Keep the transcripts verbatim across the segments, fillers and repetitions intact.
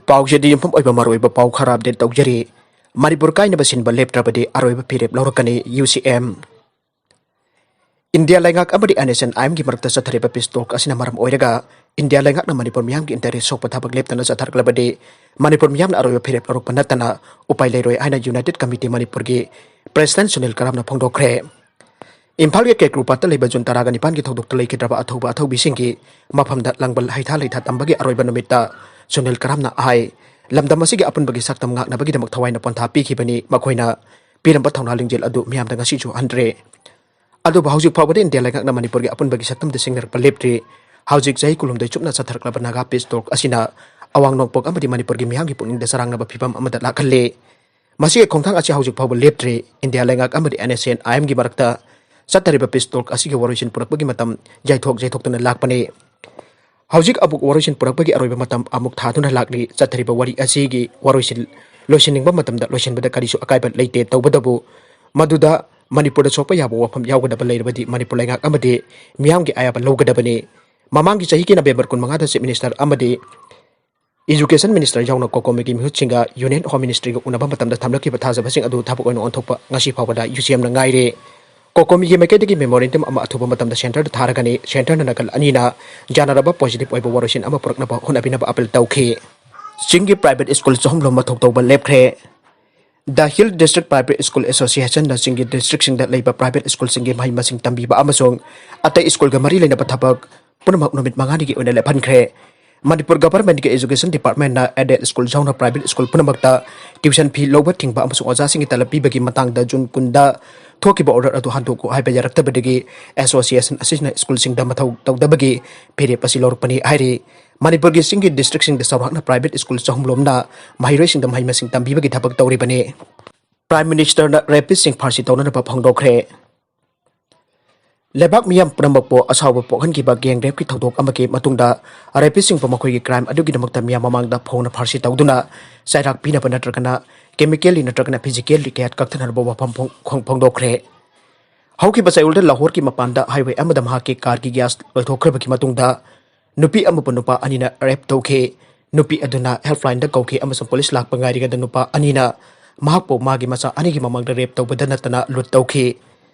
ꯄꯥꯎꯁꯤꯗꯤ ꯌꯨꯝꯐꯝ ꯑꯣꯏꯕ ꯃꯔꯨꯑꯣꯏꯕ ꯄꯥꯎ ꯈꯔ ꯑꯞꯗꯦꯠ ꯇꯧꯖꯔꯤ꯫ ꯃꯅꯤꯄꯨꯔ ꯀꯥꯏꯅꯕ ꯁꯤꯟꯕ ꯂꯦꯞꯇ꯭ꯔꯕꯗꯤ ꯑꯔꯣꯏꯕ ꯐꯤꯔꯦꯞ ꯂꯧꯔꯛꯀꯅꯤ, ꯌꯨ ꯁꯤ ꯑꯦꯝ꯫ ꯏꯟꯗꯤꯌꯥ ꯂꯩꯉꯥꯛ ꯑꯃꯗꯤ ꯑꯦꯟ ꯑꯦꯁ ꯑꯦꯟ ꯑꯥꯏ ꯑꯦꯝꯒꯤ ꯃꯔꯛꯇ ꯆꯠꯊꯔꯤꯕ ꯄꯤꯁ ꯇꯣꯛ ꯑꯁꯤꯅ ꯃꯔꯝ ꯑꯣꯏꯔꯒ ꯏꯟꯗꯤꯌꯥ ꯂꯩꯉꯥꯛꯅ ꯃꯅꯤꯄꯨꯔ ꯃꯤꯌꯥꯝꯒꯤ ꯏꯟꯇꯔꯦꯁ ꯁꯣꯛꯄ ꯊꯕꯛ ꯂꯦꯞꯇꯅ ꯆꯠꯊꯔꯛꯂꯕꯗꯤ ꯃꯅꯤꯄꯨꯔ ꯃꯤꯌꯥꯝꯅ ꯑꯔꯣꯏꯕ ꯐꯤꯔꯦꯞ ꯂꯧꯔꯛꯄ ꯅꯠꯇꯅ ꯎꯄꯥꯏ ꯂꯩꯔꯣꯏ ꯍꯥꯏꯅ ꯌꯨꯅꯥꯏꯇꯦꯠ ꯀꯃꯤꯇꯤ ꯃꯅꯤꯄꯨꯔꯒꯤ ꯄ꯭ꯔꯦꯁꯤꯗꯦꯟ ꯁꯨꯅꯤꯜ ꯀꯔꯥꯝꯅ ꯐꯣꯡꯗꯣꯛꯈ꯭ꯔꯦ꯫ ꯏꯝꯐꯥꯜꯒꯤ ꯀꯦꯀ꯭ꯔꯨꯄꯥꯠꯇ ꯂꯩꯕ ꯖꯨꯟ ꯇꯔꯥꯒ ꯅꯤꯄꯥꯟꯒꯤ ꯊꯧꯗꯣꯛꯇ ꯂꯩꯈꯤꯗ꯭ꯔꯕ ꯑꯊꯧꯕ ꯑꯊꯧꯕꯤꯁꯤꯡꯒꯤ ꯃꯐꯝꯗ ꯂꯥꯡꯕꯜ ꯍꯩꯊꯥ ꯂꯩꯊꯥ ꯇꯝꯕꯒꯤ ꯑꯔꯣꯏꯕ ꯅꯨꯃꯤꯠꯇ ꯁꯨꯅꯤꯜ ꯀꯔꯥꯝꯅ ꯍꯥꯏ, ꯂꯝꯗꯝ ꯑꯁꯤꯒꯤ ꯑꯄꯨꯟꯕꯒꯤ ꯁꯛꯇꯝ ꯉꯥꯛꯅꯕꯒꯤꯗꯃꯛ ꯊꯋꯥꯏꯅ ꯄꯣꯟꯊꯥ ꯄꯤꯈꯤꯕꯅꯤ꯫ ꯃꯈꯣꯏꯅ ꯄꯤꯔꯝꯕ ꯊꯧꯅꯥ ꯂꯤꯡꯖꯦꯜ ꯑꯗꯨ ꯃꯤꯌꯥꯝꯗ ꯉꯁꯤꯁꯨ ꯍꯟꯗ꯭ꯔꯦ꯫ ꯑꯗꯨꯕꯨ ꯍꯧꯖꯤꯛ ꯐꯥꯎꯕꯗ ꯏꯟꯗꯤꯌꯥ ꯂꯩꯉꯥꯛꯅ ꯃꯅꯤꯄꯨꯔꯒꯤ ꯑꯄꯨꯟꯕꯒꯤ ꯁꯛꯇꯝꯗ ꯁꯤꯡꯅꯔꯛꯄ ꯂꯦꯞꯇ꯭ꯔꯤ꯫ ꯍꯧꯖꯤꯛ ꯆꯍꯤ ꯀꯨꯟꯍꯨꯝꯗꯣꯏ ꯆꯨꯞꯅ ꯆꯠꯊꯔꯛꯂꯕ ꯅꯥꯒꯥ ꯄꯤꯁ ꯇꯣꯛ ꯑꯁꯤꯅ ꯑꯋꯥꯡ ꯅꯣꯡꯄꯣꯛ ꯑꯃꯗꯤ ꯃꯅꯤꯄꯨꯔꯒꯤ ꯃꯤꯌꯥꯝꯒꯤ ꯄꯨꯛꯅꯤꯡꯗ ꯆꯔꯥꯡꯅꯕ ꯐꯤꯚꯝ ꯑꯃꯗ ꯂꯥꯛꯍꯜꯂꯦ꯫ ꯃꯁꯤꯒꯤ ꯈꯣꯡꯊꯥꯡ ꯑꯁꯤ ꯍꯧꯖꯤꯛ ꯐꯥꯎꯕ ꯂꯦꯞꯇ꯭ꯔꯤ꯫ ꯏꯟꯗꯤꯌꯥ ꯂꯩꯉꯥꯛ ꯑꯃꯗꯤ ꯑꯦꯟ ꯑꯦꯁ ꯑꯦꯟ ꯑꯥꯏ ꯑꯦꯝꯒꯤ ꯃꯔꯛꯇ ꯆꯠꯊꯔꯤꯕ ꯄꯤꯁ ꯇꯣꯛ ꯑꯁꯤꯒꯤ ꯋꯥꯔꯣꯏꯁꯤꯟ ꯄꯨꯔꯛꯄꯒꯤ ꯃꯇꯝ ꯌꯩꯊꯣꯛ ꯌꯩꯊꯣꯛꯇꯨꯅ ꯂꯥꯛꯄꯅꯤ꯫ ꯍꯧꯖꯤꯛ ꯑꯃꯨꯛ ꯋꯥꯔꯣꯏꯁꯤꯟ ꯄꯨꯔꯛꯄꯒꯤ ꯑꯔꯣꯏꯕ ꯃꯇꯝ ꯑꯃꯨꯛ ꯊꯥꯗꯨꯅ ꯂꯥꯛꯂꯤ꯫ ꯆꯠꯊꯔꯤꯕ ꯋꯥꯔꯤ ꯑꯁꯤꯒꯤ ꯋꯥꯔꯣꯏꯁꯤꯟ ꯂꯣꯏꯁꯤꯟꯅꯤꯡꯕ ꯃꯇꯝꯗ ꯂꯣꯏꯁꯤꯟꯕꯗ ꯀꯔꯤꯁꯨ ꯑꯀꯥꯏꯕ ꯂꯩꯇꯦ꯫ ꯇꯧꯕꯇꯕꯨ ꯃꯗꯨꯗ ꯃꯅꯤꯄꯨꯔꯗ ꯁꯣꯛꯄ ꯌꯥꯕ ꯋꯥꯐꯝ ꯌꯥꯎꯒꯗꯕ ꯂꯩꯔꯕꯗꯤ ꯃꯅꯤꯄꯨꯔ ꯂꯩꯉꯥꯛ ꯑꯃꯗꯤ ꯃꯤꯌꯥꯝꯒꯤ ꯑꯌꯥꯕ ꯂꯧꯒꯗꯕꯅꯤ꯫ ꯃꯃꯥꯡꯒꯤ ꯆꯍꯤꯒꯤ ꯅꯕꯦꯝꯕꯔ ꯀꯨꯟꯃꯉꯥꯗ ꯆꯤꯐ ꯃꯤꯅꯤꯁꯇꯔ ꯑꯃꯗꯤ ꯏꯖꯨꯀꯦꯁꯟ ꯃꯤꯅꯤꯁꯇꯔ ꯌꯥꯎꯅ ꯀꯣꯀꯣꯃꯤꯒꯤ ꯃꯤꯍꯨꯠꯁꯤꯡꯒ ꯌꯨꯅꯤꯌꯟ ꯍꯣꯝ ꯃꯤꯅꯤꯁꯇ꯭ꯔꯤꯒ ꯎꯅꯕ ꯃꯇꯝꯗ ꯊꯝꯂꯛꯈꯤꯕ ꯊꯥꯖꯕꯁꯤꯡ ꯑꯗꯨ ꯊꯕꯛ ꯑꯣꯏꯅ ꯑꯣꯟꯊꯣꯛꯄ ꯉꯁꯤ ꯐꯥꯎꯕꯗ ꯌꯨ ꯁꯤ ꯑꯦꯝꯅ ꯉꯥꯏꯔꯦ꯫ ꯀꯣꯀꯣꯃꯤꯒꯤ ꯃꯥꯏꯀꯩꯗꯒꯤ ꯃꯦꯃꯣꯔꯦꯟꯗꯝ ꯑꯃ ꯑꯊꯨꯕ ꯃꯇꯝꯗ ꯁꯦꯟꯇꯔꯗ ꯊꯥꯔꯒꯅꯤ꯫ ꯁꯦꯟꯇꯔꯅ ꯅꯥꯀꯜ ꯑꯅꯤꯅ ꯌꯥꯅꯔꯕ ꯄꯣꯖꯤꯇꯤꯚ ꯑꯣꯏꯕ ꯋꯥꯔꯣꯏꯁꯤꯟ ꯑꯃ ꯄꯨꯔꯛꯅꯕ ꯍꯣꯠꯅꯕꯤꯅꯕ ꯑꯄꯤꯜ ꯇꯧꯈꯤ꯫ ꯆꯤꯡꯒꯤ ꯄ꯭ꯔꯥꯏꯚꯦꯠ ꯁ꯭ꯀꯨꯜ ꯆꯍꯨꯝ ꯂꯣꯝ ꯃꯊꯧ ꯇꯧꯕ ꯂꯦꯞꯈ꯭ꯔꯦ꯫ The Hill District Private School Association ꯅ ꯆꯤꯡꯒꯤ ꯗꯤꯁꯇ꯭ꯔꯤꯛꯁꯤꯡꯗ ꯂꯩꯕ ꯄ꯭ꯔꯥꯏꯚꯦꯠ ꯁ꯭ꯀꯨꯜꯁꯤꯡꯒꯤ ꯃꯍꯩ ꯃꯁꯤꯡ ꯇꯝꯕꯤꯕ ꯑꯃꯁꯨꯡ ꯑꯇꯩ ꯁ꯭ꯀꯨꯜꯒ ꯃꯔꯤ ꯂꯩꯅꯕ ꯊꯕꯛ ꯄꯨꯝꯅꯃꯛ ꯅꯨꯃꯤꯠ ꯃꯉꯥꯅꯤꯒꯤ ꯑꯣꯏꯅ ꯂꯦꯞꯍꯟꯈ꯭ꯔꯦ꯫ ꯃꯅꯤꯄꯨꯔ ꯒꯚꯔꯟꯃꯦꯟꯠꯀꯤ ꯏꯖꯨꯀꯦꯁꯟ ꯗꯤꯄꯥꯔꯠꯃꯦꯟꯠꯅ ꯑꯦꯗꯦꯗ ꯁ꯭ꯀꯨꯜ ꯌꯥꯎꯅ ꯄ꯭ꯔꯥꯏꯚꯦꯠ ꯁ꯭ꯀꯨꯜ ꯄꯨꯝꯅꯃꯛꯇ ꯇ꯭ꯌꯨꯁꯟ ꯐꯤ ꯂꯧꯕ ꯊꯤꯡꯕ ꯑꯃꯁꯨꯡ ꯑꯣꯖꯥꯁꯤꯡꯒꯤ ꯇꯂꯕ ꯄꯤꯕꯒꯤ ꯃꯇꯥꯡꯗ ꯖꯨꯟ ꯀꯨꯟꯗ ꯊꯣꯛꯈꯤꯕ ꯑꯣꯔꯗꯔ ꯑꯗꯨ ꯍꯟꯗꯣꯛꯎ ꯍꯥꯏꯕ ꯌꯥꯔꯛꯇꯕꯗꯒꯤ ꯑꯦꯁꯣꯁꯤꯌꯦꯁꯟ ꯑꯁꯤꯅ ꯁ꯭ꯀꯨꯜꯁꯤꯡꯗ ꯃꯊꯧ ꯇꯧꯗꯕꯒꯤ ꯐꯤꯔꯦꯞ ꯑꯁꯤ ꯂꯧꯔꯛꯄꯅꯤ ꯍꯥꯏꯔꯤ꯫ ꯃꯅꯤꯄꯨꯔꯒꯤ ꯆꯤꯡꯒꯤ ꯗꯤꯁꯇ꯭ꯔꯤꯛꯁꯤꯡꯗ ꯆꯥꯎꯔꯥꯛꯅ ꯄ꯭ꯔꯥꯏꯚꯦꯠ ꯁ꯭ꯀꯨꯜ ꯆꯍꯨꯝ ꯂꯣꯝꯅ ꯃꯍꯩꯔꯣꯏꯁꯤꯡꯗ ꯃꯍꯩ ꯃꯁꯤꯡ ꯇꯝꯕꯤꯕꯒꯤ ꯊꯕꯛ ꯇꯧꯔꯤꯕꯅꯤ꯫ ꯄ꯭ꯔꯥꯏꯝ ꯃꯤꯅꯤꯁꯇꯔꯅ ꯔꯦꯄꯤꯁꯁꯤꯡ ꯐꯥꯔꯁꯤ ꯇꯧꯅꯅꯕ ꯐꯣꯡꯗꯣꯛꯈ꯭ꯔꯦ꯫ ꯂꯩꯕꯥꯛ ꯃꯤꯌꯥꯝ ꯄꯨꯝꯅꯃꯛꯄꯨ ꯑꯁꯥꯎꯕ ꯄꯣꯛꯍꯟꯈꯤꯕ ꯒꯦꯡ ꯔꯦꯞꯀꯤ ꯊꯧꯗꯣꯛ ꯑꯃꯒꯤ ꯃꯇꯨꯡꯗ ꯔꯦꯄꯤꯁꯁꯤꯡꯕꯨ ꯃꯈꯣꯏꯒꯤ ꯀ꯭ꯔꯥꯏꯝ ꯑꯗꯨꯒꯤꯗꯃꯛꯇ ꯃꯤꯌꯥꯝ ꯃꯃꯥꯡꯗ ꯐꯣꯡꯅ ꯐꯥꯔꯁꯤ ꯇꯧꯗꯨꯅ ꯆꯩꯔꯥꯛ ꯄꯤꯅꯕ ꯅꯠꯇ꯭ꯔꯒꯅ ꯀꯦꯃꯤꯀꯦꯜꯂꯤ ꯅꯠꯇ꯭ꯔꯒꯅ ꯐꯤꯖꯤꯀꯦꯜꯂꯤ ꯀꯌꯥꯠ ꯀꯛꯊꯅꯅꯕ ꯋꯥꯐꯝ ꯐꯣꯡ-, ꯐꯣꯡ-, ꯐꯣꯡꯗꯣꯛꯈ꯭ꯔꯦ꯫ ꯍꯧꯈꯤꯕ ꯆꯌꯣꯜꯗ ꯂꯥꯍꯣꯔꯒꯤ ꯃꯄꯥꯟꯗ ꯍꯥꯏꯋꯦ ꯑꯃꯗ ꯃꯍꯥꯛꯀꯤ ꯀꯥꯔꯒꯤ ꯒ꯭ꯌꯥꯁ ꯂꯣꯏꯊꯣꯛꯈ꯭ꯔꯕꯒꯤ ꯃꯇꯨꯡꯗ ꯅꯨꯄꯤ ꯑꯃꯕꯨ ꯅꯨꯄꯥ ꯑꯅꯤꯅ ꯔꯦꯞ ꯇꯧꯈꯤ꯫ ꯅꯨꯄꯤ ꯑꯗꯨꯅ helpline ꯗ ꯀꯧꯈꯤ ꯑꯃꯁꯨꯡ ꯄꯨꯂꯤꯁ ꯂꯥꯛꯄ ꯉꯥꯏꯔꯤꯉꯩꯗ ꯅꯨꯄꯥ ꯑꯅꯤꯅ ꯃꯍꯥꯛꯄꯨ ꯃꯥꯒꯤ ꯃꯆꯥ ꯑꯅꯤꯒꯤ ꯃꯃꯥꯡꯗ rape ꯇꯧꯕꯗ ꯅꯠꯇꯅ ꯂꯨꯠ ꯇꯧꯈꯤ꯫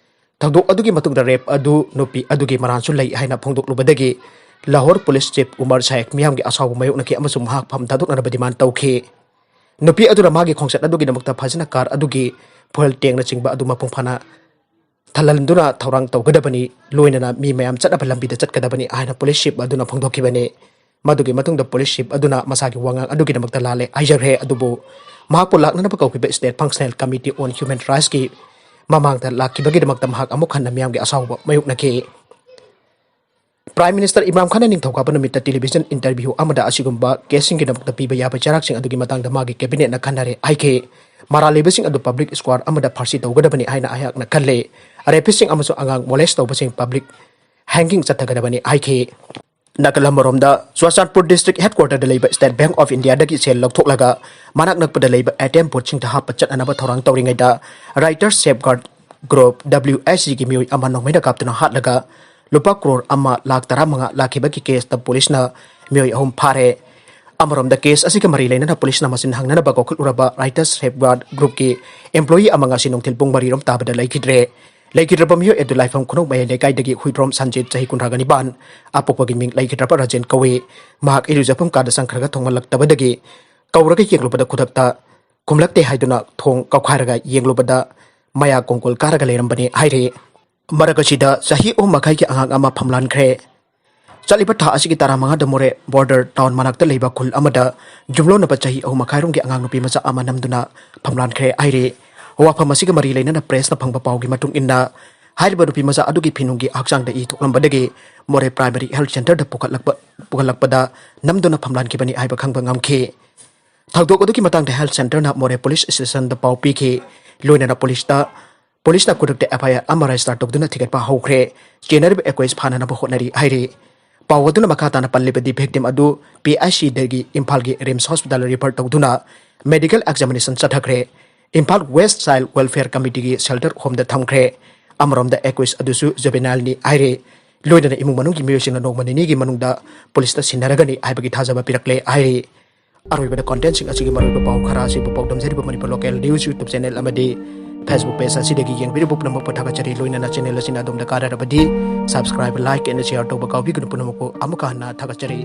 ꯊꯧꯗꯣꯛ ꯑꯗꯨꯒꯤ ꯃꯇꯨꯡꯗ rape ꯑꯗꯨ ꯅꯨꯄꯤ ꯑꯗꯨꯒꯤ ꯃꯔꯥꯟꯁꯨ ꯂꯩ ꯍꯥꯏꯅ ꯐꯣꯡꯗꯣꯛꯂꯨꯕꯗꯒꯤ ꯂꯥꯍꯣꯔ ꯄꯨꯂꯤꯁ ꯆꯤꯐ ꯎꯃꯔ ꯁꯥꯌꯦꯛ ꯃꯤꯌꯥꯝꯒꯤ ꯑꯁꯥꯎꯕ ꯃꯥꯌꯣꯛꯅꯈꯤ ꯑꯃꯁꯨꯡ ꯃꯍꯥꯛ ꯐꯝ ꯊꯥꯗꯣꯛꯅꯅꯕ demand ꯇꯧꯈꯤ꯫ ꯅꯨꯄꯤ ꯑꯗꯨꯅ ꯃꯥꯒꯤ ꯈꯣꯡꯆꯠ ꯑꯗꯨꯒꯤꯗꯃꯛꯇ ꯐꯖꯅ car ꯑꯗꯨꯒꯤ fuel tankꯅꯆꯤꯡꯕ ꯑꯗꯨ ꯃꯄꯨꯡ ꯐꯥꯅ ꯊꯜꯍꯟꯗꯨꯅ ꯊꯧꯔꯥꯡ ꯇꯧꯒꯗꯕꯅꯤ, ꯂꯣꯏꯅꯅ ꯃꯤ ꯃꯌꯥꯝ ꯆꯠꯅꯕ ꯂꯝꯕꯤꯗ ꯆꯠꯀꯗꯕꯅꯤ ꯍꯥꯏꯅ ꯄꯨꯂꯤꯁ ꯆꯤꯐ ꯑꯗꯨꯅ ꯐꯣꯡꯗꯣꯛꯈꯤꯕꯅꯤ꯫ ꯃꯗꯨꯒꯤ ꯃꯇꯨꯡꯗ ꯄꯨꯂꯤꯁ ꯆꯤꯐ ꯑꯗꯨꯅ ꯃꯁꯥꯒꯤ ꯋꯥꯉꯥꯡ ꯑꯗꯨꯒꯤꯗꯃꯛꯇ ꯂꯥꯜꯂꯦ ꯍꯥꯏꯖꯈ꯭ꯔꯦ, ꯑꯗꯨꯕꯨ ꯃꯍꯥꯛꯄꯨ ꯂꯥꯛꯅꯅꯕ ꯀꯧꯈꯤꯕ State Functional Committee on Human Rightsꯀꯤ ꯃꯃꯥꯡꯗ ꯂꯥꯛꯈꯤꯕꯒꯤꯗꯃꯛꯇ ꯃꯍꯥꯛ ꯑꯃꯨꯛ ꯍꯟꯅ ꯃꯤꯌꯥꯝꯒꯤ ꯑꯁꯥꯎꯕ ꯃꯥꯌꯣꯛꯅꯈꯤ꯫ Prime Minister ꯏꯝꯔꯥꯟ ꯈꯥꯟꯅ ꯅꯤꯡꯊꯧꯀꯥꯕ ꯅꯨꯃꯤꯠꯇ television interview ꯑꯃꯗ ꯑꯁꯤꯒꯨꯝꯕ caseꯁꯤꯡꯒꯤꯗꯃꯛꯇ ꯄꯤꯕ ꯌꯥꯕ ꯆꯩꯔꯥꯛꯁꯤꯡ ꯑꯗꯨꯒꯤ ꯃꯇꯥꯡꯗ ꯃꯥꯒꯤ cabinetꯅ ꯈꯟꯅꯔꯦ ꯍꯥꯏꯈꯤ꯫ ꯃꯔꯥꯜ ꯂꯩꯕꯁꯤꯡ ꯑꯗꯨ public square ꯑꯃꯗ ꯐꯥꯁꯤ ꯇꯧꯒꯗꯕꯅꯤ ꯍꯥꯏꯅ ꯑꯩꯍꯥꯛꯅ ꯈꯜꯂꯤ꯫ Rapistꯁꯤꯡ ꯑꯃꯁꯨꯡ ꯑꯉꯥꯡ molest ꯇꯧꯕꯁꯤꯡ public hanging ꯆꯠꯊꯒꯗꯕꯅꯤ ꯍꯥꯏꯈꯤ꯫ ꯅꯥꯀꯜ ꯑꯃꯔꯣꯝꯗ, ꯆꯨꯔꯆꯥꯟꯄꯨꯔ district headquarterꯗ ꯂꯩꯕ State Bank of Indiaꯗꯒꯤ ꯁꯦꯜ ꯂꯧꯊꯣꯛꯂꯒ ꯃꯅꯥꯛ ꯅꯛꯄꯗ ꯂꯩꯕ ATM boothꯁꯤꯡꯗ ꯍꯥꯞꯄ ꯆꯠꯅꯅꯕ ꯊꯧꯔꯥꯡ ꯇꯧꯔꯤꯉꯩꯗ Writers Safeguard Group, WSGꯒꯤ ꯃꯤꯑꯣꯏ ꯑꯃ ꯅꯣꯡꯃꯩꯅ ꯀꯥꯞꯇꯨꯅ ꯍꯥꯠꯂꯒ ꯂꯨꯄꯥ ꯀ꯭ꯔꯣꯔ ꯑꯃ ꯂꯥꯈ ꯇꯔꯥꯃꯉꯥ ꯂꯥꯛꯈꯤꯕꯒꯤ caseꯇ ꯄꯨꯂꯤꯁꯅ ꯃꯤꯑꯣꯏ ꯑꯍꯨꯝ ꯐꯥꯔꯦ꯫ ꯑꯃꯔꯣꯝꯗ, case ꯑꯁꯤꯒ ꯃꯔꯤ ꯂꯩꯅꯅ ꯄꯨꯂꯤꯁꯅ ꯃꯁꯤꯟ ꯍꯪꯅꯅꯕ ꯀꯧꯈꯠꯂꯨꯔꯕ Writers Safeguard Groupꯀꯤ employee ꯑꯃ ꯉꯁꯤ ꯅꯨꯡꯊꯤꯜ ꯄꯨꯡ ꯃꯔꯤꯔꯣꯝ ꯇꯥꯕꯗ ꯂꯩꯈꯤꯗ꯭ꯔꯦ꯫ ꯂꯩꯈꯤꯗ꯭ꯔꯕ ꯃꯤꯑꯣꯏ ꯑꯗꯨ ꯂꯥꯏꯐꯝ ꯈꯨꯅꯧ ꯃꯌꯥꯏ ꯂꯩꯀꯥꯏꯗꯒꯤ ꯍꯨꯏꯗ꯭ꯔꯣꯝ ꯁꯟꯖꯤꯠ, ꯆꯍꯤ ꯀꯨꯟꯊ꯭ꯔꯥꯒ ꯅꯤꯄꯥꯟ, ꯑꯄꯣꯛꯄꯒꯤ ꯃꯤꯡ ꯂꯩꯈꯤꯗ꯭ꯔꯕ ꯔꯥꯖꯦꯟ ꯀꯧꯏ꯫ ꯃꯍꯥꯛ ꯏꯔꯨꯖꯐꯝ ꯀꯥꯗ ꯆꯪꯈ꯭ꯔꯒ ꯊꯣꯡꯍꯜꯂꯛꯇꯕꯗꯒꯤ ꯀꯧꯔꯒ ꯌꯦꯡꯂꯨꯕꯗ ꯈꯨꯗꯛꯇ ꯈꯨꯝꯂꯛꯇꯦ ꯍꯥꯏꯗꯨꯅ ꯊꯣꯡ ꯀꯥꯎꯈꯥꯏꯔꯒ ꯌꯦꯡꯂꯨꯕꯗ ꯃꯌꯥ ꯀꯣꯡꯒꯣꯜ ꯀꯥꯔꯒ ꯂꯩꯔꯝꯕꯅꯤ ꯍꯥꯏꯔꯤ꯫ ꯃꯔꯛ ꯑꯁꯤꯗ ꯆꯍꯤ ꯑꯍꯨꯝ ꯃꯈꯥꯏꯒꯤ ꯑꯉꯥꯡ ꯑꯃ ꯐꯝꯂꯥꯟꯈ꯭ꯔꯦ꯫ ꯆꯠꯂꯤꯕ ꯊꯥ ꯑꯁꯤꯒꯤ ꯇꯔꯥꯃꯉꯥꯗ ꯃꯣꯔꯦ border town ꯃꯅꯥꯛꯇ ꯂꯩꯕ ꯈꯨꯜ ꯑꯃꯗ ꯌꯨꯝꯂꯣꯟꯅꯕ ꯆꯍꯤ ꯑꯍꯨꯝ ꯃꯈꯥꯏꯔꯣꯝꯒꯤ ꯑꯉꯥꯡ ꯅꯨꯄꯤ ꯃꯆꯥ ꯑꯃ ꯅꯝꯗꯨꯅ ꯐꯝꯂꯥꯟꯈ꯭ꯔꯦ ꯍꯥꯏꯔꯤ꯫ ꯋꯥꯐꯝ ꯑꯁꯤꯒ ꯃꯔꯤ ꯂꯩꯅꯅ pressꯅ ꯐꯪꯕ ꯄꯥꯎꯒꯤ ꯃꯇꯨꯡ ꯏꯟꯅ, ꯍꯥꯏꯔꯤꯕ ꯅꯨꯄꯤ ꯃꯆꯥ ꯑꯗꯨꯒꯤ ꯐꯤꯅꯨꯡꯒꯤ ꯍꯛꯆꯥꯡꯗ ꯏ ꯊꯣꯛꯂꯝꯕꯗꯒꯤ ꯃꯣꯔꯦ Primary Health Centreꯗ ꯄꯨꯈꯠꯂꯛꯄ, ꯄꯨꯈꯠꯂꯛꯄꯗ ꯅꯝꯗꯨꯅ ꯐꯝꯂꯥꯟꯈꯤꯕꯅꯤ ꯍꯥꯏꯕ ꯈꯪꯕ ꯉꯝꯈꯤ꯫ ꯊꯧꯗꯣꯛ ꯑꯗꯨꯒꯤ ꯃꯇꯥꯡꯗ Health Centreꯅ ꯃꯣꯔꯦ Police Stationꯗ ꯄꯥꯎ ꯄꯤꯈꯤ꯫ ꯂꯣꯏꯅꯅ ꯄꯨꯂꯤꯁꯇ, ꯄꯨꯂꯤꯁꯅ ꯈꯨꯗꯛꯇ FIR ꯑꯃ register ꯇꯧꯗꯨꯅ ꯊꯤꯒꯠꯄ ꯍꯧꯈ꯭ꯔꯦ꯫ ꯆꯦꯟꯅꯔꯤꯕ ꯑꯦꯀ꯭ꯌꯨꯖ ꯐꯥꯅꯅꯕ ꯍꯣꯠꯅꯔꯤ ꯍꯥꯏꯔꯤ꯫ ꯄꯥꯎ ꯑꯗꯨꯅ ꯃꯈꯥ ꯇꯥꯅ ꯄꯜꯂꯤꯕꯗꯤ, victim ꯑꯗꯨ PHCꯗꯒꯤ ꯏꯝꯐꯥꯜꯒꯤ RIMS Hospitalꯗ refer ꯇꯧꯗꯨꯅ medical examination ꯆꯠꯊꯈ꯭ꯔꯦ꯫ Imphal West Child Welfare Committeeꯒꯤ shelter homeꯗ ꯊꯝꯈ꯭ꯔꯦ꯫ ꯑꯃꯔꯣꯝꯗ, ꯑꯦꯀ꯭ꯌꯨꯖ ꯑꯗꯨꯁꯨ juvenileꯅꯤ ꯍꯥꯏꯔꯤ꯫ ꯂꯣꯏꯅꯅ ꯏꯃꯨꯡ ꯃꯅꯨꯡꯒꯤ ꯃꯤꯑꯣꯏꯁꯤꯡꯅ ꯅꯣꯡꯃ ꯅꯤꯅꯤꯒꯤ ꯃꯅꯨꯡꯗ ꯄꯨꯂꯤꯁꯇ ꯁꯤꯟꯅꯔꯒꯅꯤ ꯍꯥꯏꯕꯒꯤ ꯊꯥꯖꯕ ꯄꯤꯔꯛꯂꯦ ꯍꯥꯏꯔꯤ꯫ ꯑꯔꯣꯏꯕꯗ ꯀꯣꯟꯇꯦꯟꯁꯤꯡ ꯑꯁꯤꯒꯤ ꯃꯔꯨꯑꯣꯏꯕ ꯄꯥꯎ ꯈꯔ ꯑꯁꯤꯕꯨ ꯄꯥꯎꯗꯝꯖꯔꯤꯕ Manipur local news YouTube channel ꯑꯃꯗꯤ ꯐꯦꯁꯕꯨꯛ ꯄꯦꯖ ꯑꯁꯤꯗꯒꯤ ꯌꯦꯡꯕꯤꯔꯤꯕ ꯄꯨꯝꯅꯃꯛꯄꯨ ꯊꯥꯒꯠꯆꯔꯤ꯫ ꯂꯣꯏꯅꯅ ꯆꯦꯅꯦꯜ ꯑꯁꯤꯅ ꯑꯗꯣꯝꯗ ꯀꯥꯟꯅꯔꯕꯗꯤ subscribe, like and share ꯇꯧꯕ ꯀꯥꯎꯕꯤꯒꯅꯨ꯫ ꯄꯨꯝꯅꯃꯛꯄꯨ ꯑꯃꯨꯛꯀ ꯍꯟꯅ ꯊꯥꯒꯠꯆꯔꯤ꯫